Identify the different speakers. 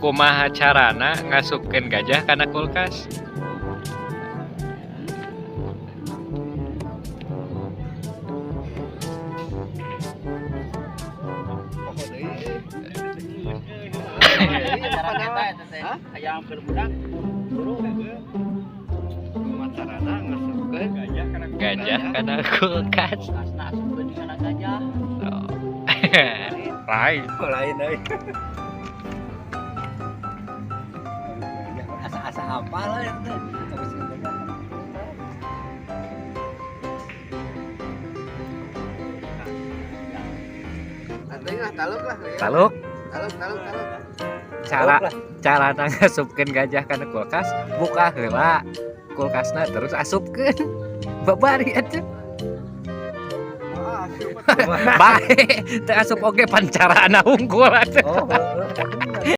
Speaker 1: Kumaha carana ngasupkeun gajah kana kulkas?
Speaker 2: Pokok deui.
Speaker 3: Ajaran eta eta teh. Hayang keur budak guru.
Speaker 2: Kumaha carana ngasupkeun
Speaker 1: Gajah kana kulkas.
Speaker 3: Kulkasna asupkeun kana gajah.
Speaker 1: Oh. Lain.
Speaker 2: Oh, lain euy.
Speaker 4: Asa-asa apa lah itu. Ngasupkeun gajah kana kulkas.
Speaker 2: Artinya lah taluk lah. Ya.
Speaker 1: Taluk.
Speaker 2: Taluk, taluk, taluk.
Speaker 1: Cara cara ngasupkeun gajah kana kulkas, buka heula kulkasna, terus asupkeun babari atuh.
Speaker 2: Ah, asup.
Speaker 1: Bae teu asup oge, pan carana hungkul atuh.
Speaker 4: Oh, heeh.